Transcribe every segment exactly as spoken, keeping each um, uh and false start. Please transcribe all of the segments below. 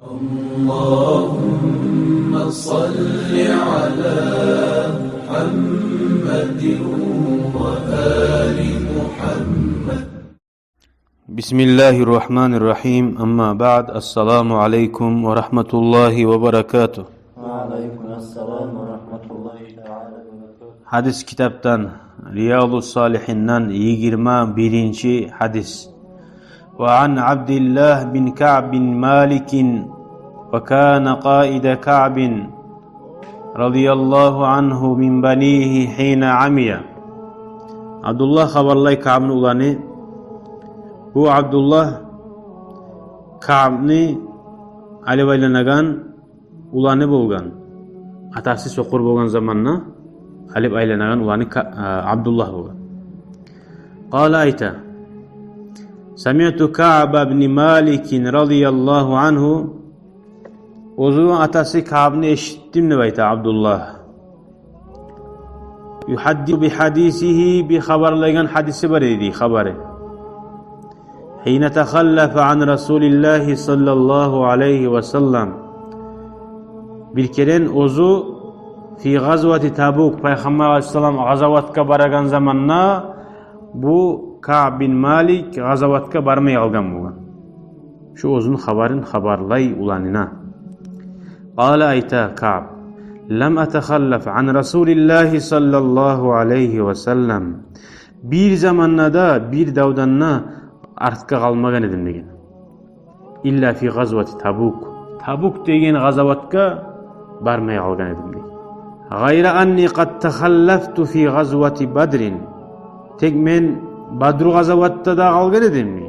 اللهم صل على محمد وآل محمد. بسم الله الرحمن الرحيم. أما بعد، السلام عليكم ورحمة الله وبركاته. وعليكم السلام ورحمة الله تعالى وبركاته. Гьадис китапдан, Риядус Салигьинден йигирма биринчи гьадис. وعن عبد الله بن كعب بن مالك، وكان قائد كعب رضي الله عنه من بنيه حين عمي. Абдуллагь хабарлай, Каъбны уланы. Бу Абдуллагь Каъбны алып айланагъан уланы болгъан. Атасы сокъур болгъан заманда алып айланагъан уланы Ка-, а, Абдуллагь болгъан. قال, айта: سمعت كعب بن مالك رضي الله عنه. Оьзюню атасы Каъбны эшитдим деп айта Абдуллагь. يحدث بحديثه, бир хабарлайгъан гьадиси бар эди, хабары. حين تخلف عن رسول الله صلى الله عليه وسلم. Бир керен оьзю في غزوة تبوك, Пайхаммар алайгьиссалам гъазаватгъа барагъан заманда бу Каъб бин Малик гъазаватгъа бармай къалгъан болгъан. Шу оьзюню хабарын хабарлай уланына. قال, айта Каъб: لم أتخلف عن رسول الله صلى الله عليه وسلم. Бир заманда да, бир давдан да артгъа къалмагъан эдим деген. إلا في غزوة تبوك. Табук деген гъазаватгъа бармай къалгъан эдим деген. غير أني قد تخلفت في غزوة بدر. Тек мен Бадру гъазаватда да къалгъан эдим.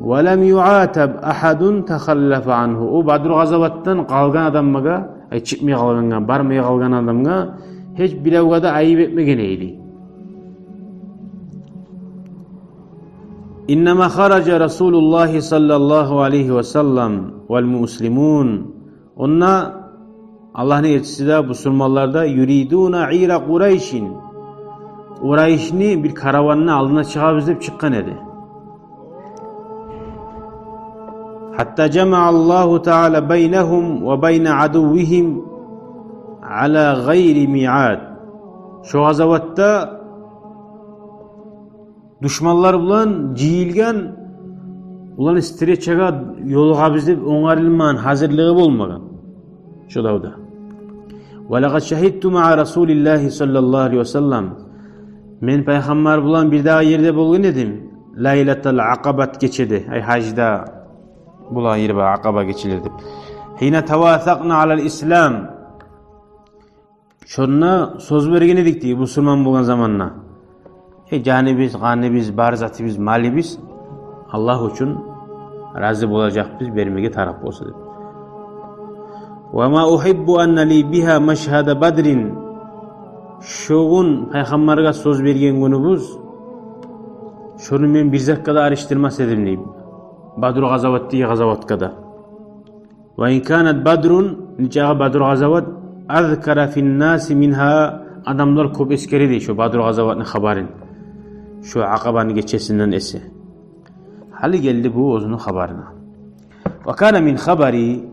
ولم يعاتب أحد تخلف عنه. О Бадру гъазаватдан къалгъан адамгъа, ай, чыкъмай къалгъангъа, бармай къалгъан адамгъа гьеч биревге де айып этмеген эди. إنما خرج رسول الله صلى الله عليه وسلم والمسلمون. Онда Аллагьны элчиси де, бусурманлар да, يريدون عير قريش. Къурайышны бир караванны алдына чыгъабыз деп чыкъгъан эди. حتى جمع الله تعالى بينهم وبين عدوهم على غير ميعاد. Шо гъазаватда душманлар булан жыйылгъан, улан встречагъа ёлугъабыз деп онгарылмагъан, гьазирлиги болмагъан шо давда. ولقد شهدت مع رسول الله صلى الله عليه وسلم. Мен Пайхаммар булан бир дагъы ерде болгъан эдим. ليلة العقبة, гечеде, ай, гьажда болагъан ер бар, Акъаба гечелер деп. حين تواثقنا على الإسلام. Шонда сёз берген эдик дей, бусурман болгъан заманда. Э, жаныбыз, къаныбыз, бар затыбыз, малыбыз Аллагь учун рази болажакъбыз, бермеге тарыкъ болса деп. وما أحب أن لي بها مشهد بدر. Шо гюн Пайхаммаргъа сёз берген гюнюбюз, шону мен бир затгъа да алышдырмас эдим дей. Бадру гъазават дей гъазаватгъа да. وإن كانت بدر, нечакъы Бадру гъазават, أذكر في الناس منها, адамлар кёп эсгере дей шо Бадру гъазаватны хабарын, шо Акъабаны гечесинден эсе. Гьали гелди бу оьзюню хабарына. وكان من خبري,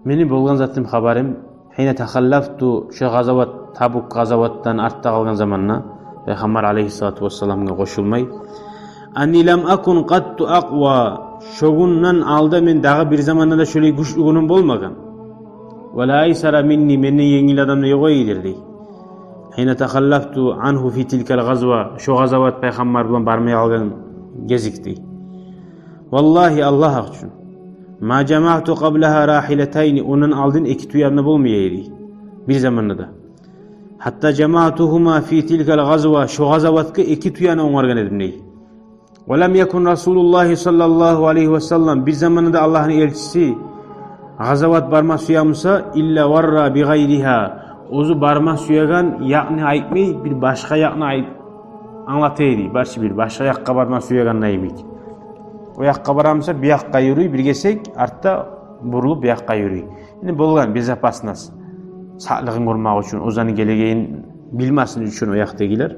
мени болгъан затым, хабарым, حين تخلفت, шо гъазават, Табук гъазаватдан артда къалгъан заманда, Пайхаммар алайгьиссалату вассаламгъа къошулмай, أني لم أكن قط أقوى, шо гюнден алда мен дагъы бир заманда да шолай гючлю гюнюм болмагъан. ولا أيسر مني, менден енгил адам да ёкъ эди дей. حين تخلفت عنه في تلك الغزوة, шо гъазават, Пайхаммар булан бармай къалгъан гезик дей. والله, Аллагь гьакъ учун, ما جمعت قبلها راحلتين, ондан алдын эки тюем де болмай эди бир заманда да. حتى جمعتهما في تلك الغزوة, шо гъазаватгъа эки тюени онгаргъан эдим дей. ولم يكن رسول الله صلى الله عليه وسلم, бир заманда да Аллагьны элчиси гъазават барма сюе буса, إلا ورى بغيرها, оьзю барма сюеген якъны айтмай, бир башгъа якъны айт-, англата эди. Барчы бир башгъа якъгъа барма сюегенде йимик. О якъгъа бара буса, бу якъгъа юрюй бир гесек, артда бурулуп бу якъгъа юрюй. Яни болгъан безопасность, сакълыгъын гёрмек учун, оьзюню гелегенин билмесин учун о якъдагъылар.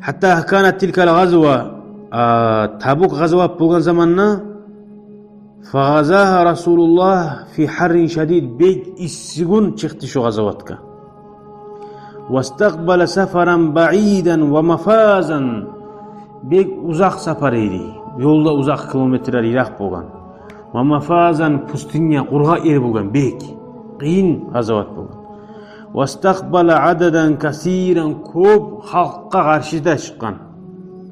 حتى كانت تلك الغزوة, а, Табук гъазават болгъан заманда, فغزاها رسول الله في حر شديد. Бек исси гюн чыкъды шо къазаватгъа. واستقبل سفرا بعيدا ومفازا. Бек узакъ сапар эди. Ёл да узакъ, километрлер йыракъ болгъан. ومفازا, пустыня, къургъакъ ер болгъан, бек къыйын къазават болгъан. واستقبل عددا كثيرا, кёп халкъгъа къаршы да чыкъгъан,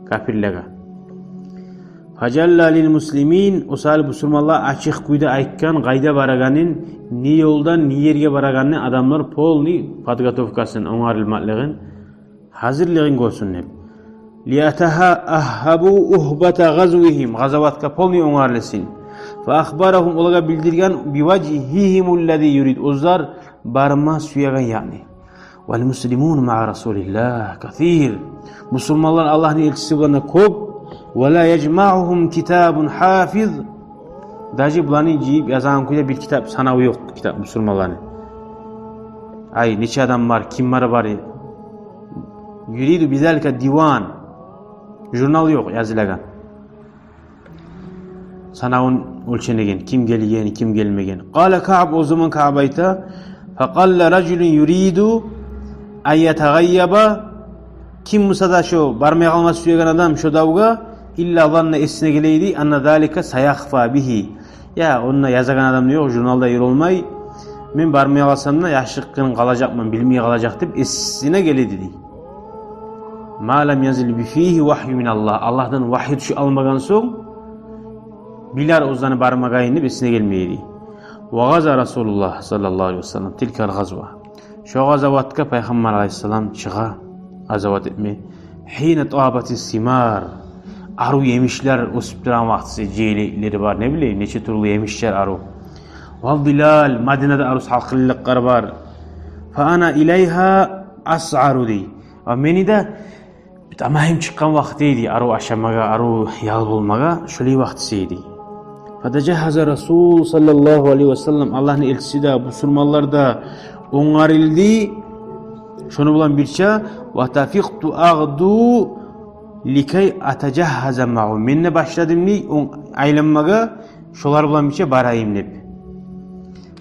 капирлеге. فجلى للمسلمين, о саялы бусурманлагъа ачыкъ кюйде айтгъан къайда барагъанын, не ёлдан, не ерге барагъанын, адамлар полный подготовкасын, онгарылмакълыгъын, гьазирлигин гёрсюн деп. ليتأهبوا أهبة غزوهم, къазаватгъа полный онгарылсын. فأخبرهم, олагъа билдирген, بوجههم الذي يريد, оьзлер барма сюеген якъны. والمسلمون مع رسول الله كثير. Бусурманлар Аллагьны элчиси булан да кёп. ولا يجمعهم كتاب حافظ. Даже буланы жыйып язагъан кюйде бир китап, санаву ёкъ китап бусурманланы. Ай, нече адам бар, кимлер бар. يريد بذلك ديوان. Журнал ёкъ язылагъан, санавун оьлченеген, ким гелген, ким гелмеген. قال كعب, о заман Кааб айта: فقل رجل يريد أن يتغيب. Ким буса да шо бармай къалма сюеген адам шо давгъа, إلا ظن, эсине геле эди, أن ذلك سيخفى به. Я, онда язагъан адам да ёкъ, журналда ёлмай. Мен бармай къалсам да, яшыртгъын къалажакъман, билмей къалажакъ деп эсине геле эди, дей. ما لم ينزل فيه وحي من الله. Аллагьдан вагьи тюшюп алмагъан сонг, билер оьзлени бармагъанын деп эсине гелмей эди. وغزا رسول الله صلى الله عليه وسلم تلك الغزوة. Шо къазаватгъа Пайхаммар алайгьиссалам чыгъа, къазават этме. حين طابت الثمار. Арив емишлер оьсюп турагъан вакътиси, жейлеклери бар, не билейим, нече тюрлю емишлер арив. والظلال, Мадинада арив салкъынлыкълар бар. فأنا إليها أسعر, дей. А мени де тамагьым чыкъгъан вакъти эди арив ашамагъа, арив ял болмагъа, шолай вакътиси эди. فتجهز الرسول صلى الله عليه وسلم, Аллагьны элчиси де, бусурманлар да онгарылды. Шону булан бирче, وطفقت أغدو لكي أتجهز معهم. Мен де башладым, дей, он-, айланмагъа, шолар булан бирче барайым деп.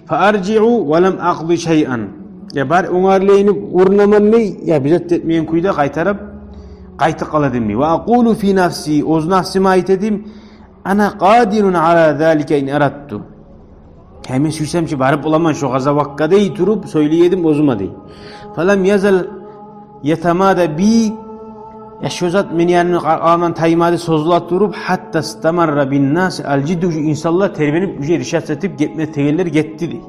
فأرجع ولم أقض شيئا. Я бар, онгарылайын деп урунаман, дей, я бир зат да этмеген кюйде къайтарып, къайтып къала эдим, дей. وأقول في نفسي, оьз напсыма айта эдим: أنا قادر على ذلك إن أردت. Я мен сюйсем чи барып боламан шо къазаватгъа, дей туруп сёйлей эдим оьзюме, дей. فلم يزل يتمادى بي. Я шо зат мени янымда къаркъарамдан таймады, созула туруп, حتى استمر بالناس الجد, уже инсанлар тербенип, уже решаться этип гетме дегенлер гетди, дей.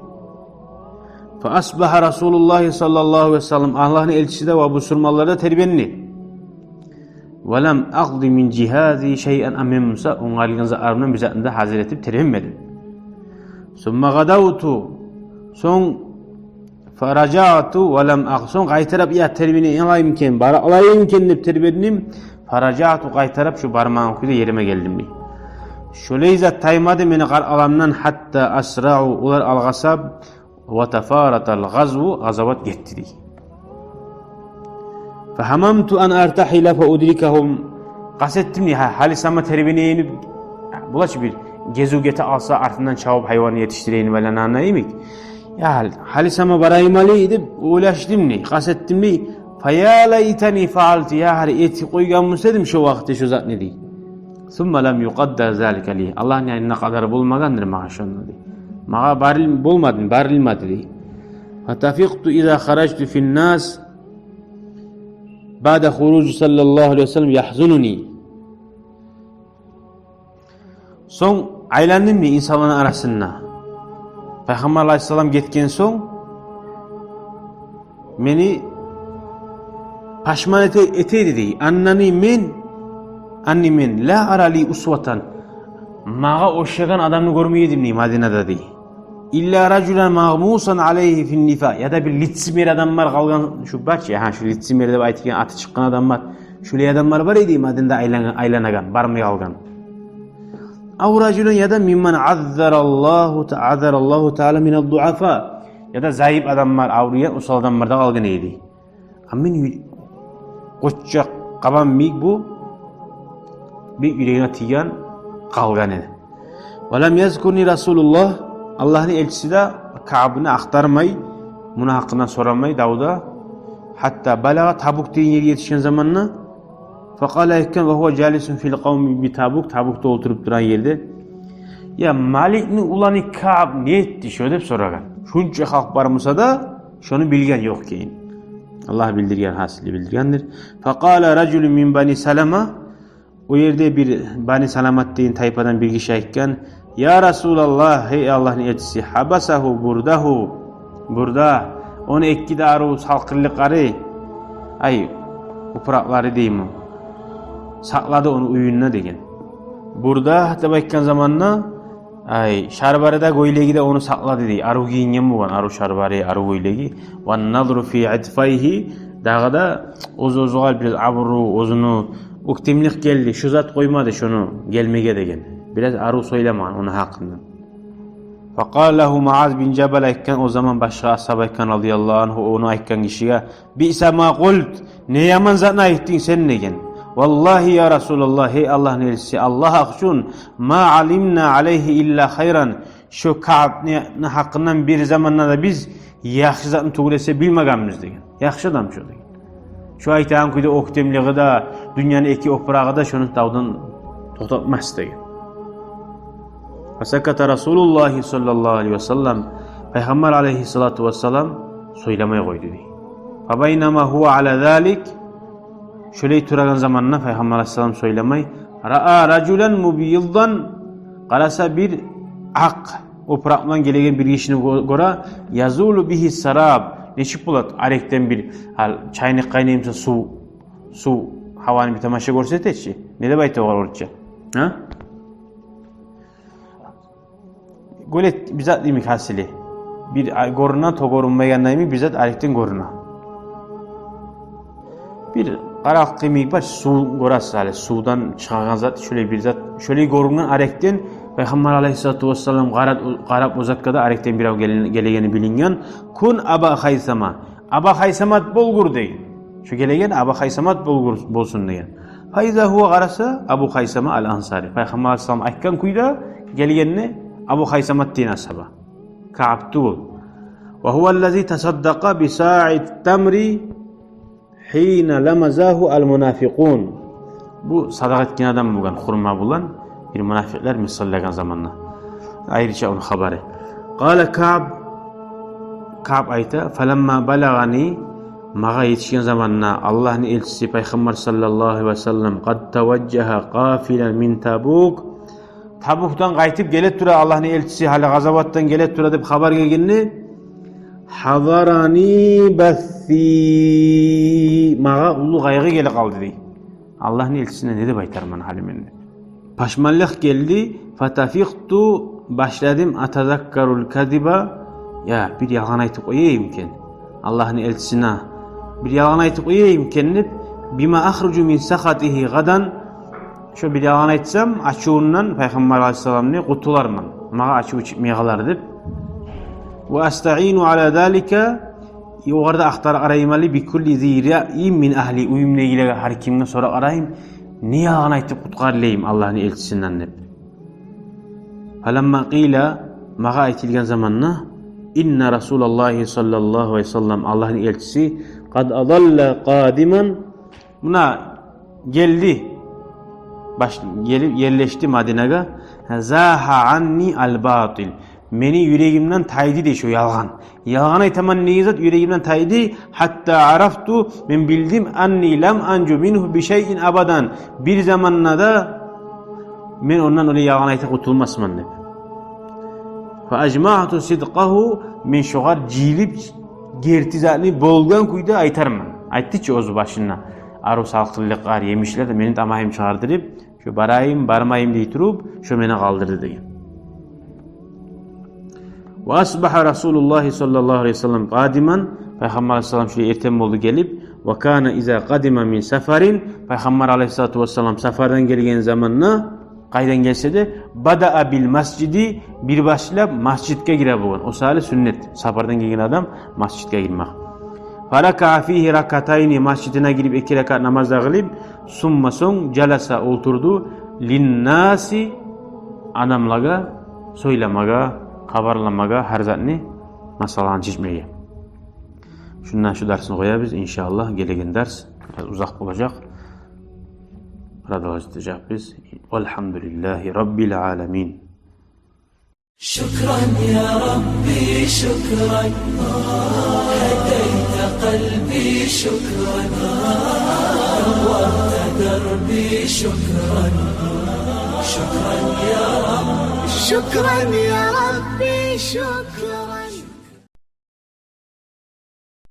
فأصبح رسول الله صلى الله عليه وسلم, Аллагьны элчиси де ва бусурманлар да тербенди. ولم أقض من جهازي شيئا, а мен буса онгарылгъан затларымдан бир затны да гьазир этип тербенмедим. ثم غدوت, сонг فرجعت ولم أقض, сонг къайтарып, я тербене алайым экен, бара алайым экен деп тербендим. فرجعت, къайтарып шо бармагъан кюйде ериме гелдим, дей. Шолай зат таймады мени къаркъарамдан, حتى أسرعوا, олар алгъасап, وتفارط الغزو, къазават гетди, дей. فهممت أن أرتحل فأدركهم. Къаст этдим, дей, гьа, гьали сама тербенейим, бола чы бир гезив гете къалса, артындан чабып гьайванны етишдирейим, байланагъан йимик. Я гьали, гьали сама барайым гьали деп ойлашдым, дей, къаст этдим, дей. فيا ليتني فعلت, я гьали этип къойгъан буса эдим шо вакъти шо затны, дей. ثم لم يقدر ذلك لي. Аллагьны янында къадар болмагъандыр магъа шонда, дей. Магъа барыл-, болмады, барылмады, дей. فطفقت إذا خرجت في الناس بعد خروج صلى الله عليه وسلم يحزنني. Сонг айландым, дей, инсанланы арасында. Пайхаммар алайгьиссалам гетген сонг, мени пашман эте, эте эди, дей. أنني, мен, أني, мен, لا أرى لي أسوة. Магъа ошагъан адамны гёрмей эдим, дей, Мадинада, дей. إلا رجلا مغموسا عليه في النفاق. Я да бир лицемер адамлар къалгъан, шу бар чы, гьа, шу лицемер деп айтылгъан, аты чыкъгъан адамлар. Шулай адамлар бар эди Мадинада айлангъан, айланагъан, бармай къалгъан. أو رجلا, я да ممن عذر الله تع-, عذر الله تعالى من الضعفاء. Я да заип адамлар, авруйгъан, осал адамлар да къалгъан эди. А мен ю-, къоччакъ къабан йимик бу, бир юрегине тийген, къалгъан эди. Ва лам язкурни Расулуллагь, Аллагьны элчиси де Каъбны ахтармай, муну гьакъындан сорамай давда. Гьатта балагъа Табук деген ерге етишген заманда, факъала, айтгъан, ва гьува жалисун фил къавми би Табук, Табукда олтуруп турагъан ерде: «Я Маликни уланы Каъб не этди шо?» — деп сорагъан. Шунча халкъ бар буса да, шону билген ёкъ экен. Аллагь билдирген, гьасили билдиргендир. Факъала ражулун мин Бани Салама, о ерде бир Бани Саламат деген тайпадан бир гиши айтгъан: «Я Расулаллагь, гьей Аллагьны элчиси, гьабасагьу бурдагьу, бурда, ону эки де арив салкъынлыкълары, ай, опуракълары дейми, сакълады ону уьюнде», — деген. Бурда деп айтгъан заманда, ай, шарбары да, гёйлеги де ону сакълады дей. Арив гийинген болгъан, арив шарбары, арив гёйлеги. Ва назру фи итфайгьи, дагъы да оьз-оьзюне бираз абуру, оьзюню оьктемлик гелди, шо зат къоймады шону гелмеге деген. Бираз арив сёйлемеген ону гьакъында. Факъала лагьу Муаз бин Жабал, айтгъан, о заман башгъа асгьаб айтгъан, радияллагьу ангьу, ону айтгъан гишиге: «Биъса ма къулт, не яман затны айтдынг сен», — деген. «Валлагьи, я Расулаллагь, гьей Аллагьны элчиси, Аллагь гьакъ учун, ма алимна алайгьи илла хайран, шо Каъбны гьакъындан бир заманда да биз яхшы затны тюгюл эсе билмегенбиз», — деген. «Яхшы адам шо», — деген. «Шо айтагъан кюйде оьктемлиги де, дюньяны эки опурагъы да шону давдан токътатмас», — деген. Фасаката Расулуллагьи саллаллагьу алайгьи ва саллам, Пайхаммар алайгьиссалату вассалам сёйлемей къойду дей. Фабайнама гьува ала залик, шолай турагъан заманда Пайхаммар алайгьиссалам сёйлемей, раа ражулан мубиййидан, къараса бир акъ опуракъ булан гелеген бир гишини гё-, гёре, язулу бигьи сараб, нечик болад, арекден бир, гьал, чайныкъ къайнай буса, сув, сув гьаваны бир тамаша гёрсете чи. Не деп айта огъар орусча? Гьа? Гёлет бир зат йимик гьасили. Бир а-, гёрюне, то гёрюнмейген йимик бир зат арекден гёрюне. Бир къаралыкъ йимик бар, сув гёресиз гьали, сувдан чыгъагъан зат, шолай бир зат, шолай гёрюнген арекден. Пайхаммар алайгьиссалату вассалам къарап, къарап о затгъа да, арекден бирев гелин-, гелегени билинген. Кун Аба Хайсама, Аба Хайсамат болгъур деген. Шо гелеген Аба Хайсамат болгъур, болсун деген. Фаиза гьува, къараса, Абу Хайсама ал-Ансари. Пайхаммар алайгьиссалам айтгъан кюйде гелгенни Абу Хайсамат деген асгьаба. Каъб тюгюл. Ва гьува аллази тасаддакъа би саъи тамри гьина ламазагьу ал-мунафикъун. Бу садагъа этген адам болгъан хурма булан, бир мунафикълер мисаллагъан заманда. Айрыча ону хабары. Къала Каъб, Каъб айта: «Фаламма балагъани», магъа етишген заманда Аллагьны элчиси Пайхаммар саллаллагьу алайгьи ва саллам, «къад таважжагьа къафилан мин Табук», Табукдан къайтып геле тура, Аллагьны элчиси гьали къазаватдан геле тура деп хабар гелгенде, «гьазарани басси», магъа уллу къайгъы геле къалды дей. Аллагьны элчисине не деп айтарман гьали мен деп. Пашманлыкъ гелди. «Фатафикъту», башладым, «атазаккарул казиба», я, бир ялгъан айтып къояйым экен Аллагьны элчисине, бир ялгъан айтып къояйым экен деп, «бима ахружу мин сахатигьи гъадан», шо бир ялгъан айтсам, ачувундан Пайхаммар алайгьиссаламны къутуларман, магъа ачуву чыкъмай къалар деп. «Ва астаъину ала залика», огъар да ахтара къарайман, «бикулли зи раъин мин агьли», уьюмдегилеге, гьар кимге сора къарайым, не ялгъан айтып къутгъарылайым Аллагьны элчисинден деп. «Фаламма къила», магъа айтылгъан заманда, «инна Расулаллагьи саллаллагьу алайгьи ва саллам, Аллагьны элчиси, къад азалла къадиман», муна гелди, баш-, гелип ерлешди Мадинагъа, «загьа анни ал-батил», мени юрегимден тайды дей шо ялгъан. Ялгъан айтаман деген зат юрегимден тайды. «Гьатта арафту», мен билдим, «анни лам анжу мингьу бишайин абадан», бир заманда да мен ондан олай ялгъан айтып къутулмасман деп. «Фа ажмагьту сидкъагьу», мен шогъар жыйылып герти затны болгъан кюйде айтарман. Айтды чы оьзю башында, арив салкъынлыкълар, емишлер де мени тамагьым чыгъардырып, шо барайым, бармайым дей туруп, шо мени къалдырды деген. «Ва асбагьа Расулуллагьи саллаллагьу алайгьи ва саллам къадиман», Пайхаммар алайгьиссалам шулай эртен болду гелип, «ва кана иза къадима мин сафарин», Пайхаммар алайгьиссалату вассалам сафардан гелген заманда, къайдан гелсе де, «бадаа бил масжиди», бир башлап масжидге гире болгъан. О саялы сюннет, сафардан гелген адам масжидге гирмек. «Фаракаа фигьи ракатайни», масжидине гирип эки ракаат намаз да къылып, «сумма», сонг, «жаласа», олтурду, «линнаси», адамлагъа, сёйлемеге, хабарламагъа, гьар затны, масъаланы чечмеге. Шунда шу дарсны къоябыз, иншааллагь, гелеген дарс бираз узакъ болажакъ. Продолжать этежекбиз. Валгьамдулиллагьи раббил аламин. شكرا يا ربي، شكرا. هديت قلبي، شكرا. نورت دربي، شكرا. شكرا يا رب. شكرا يا ربي، شكرا.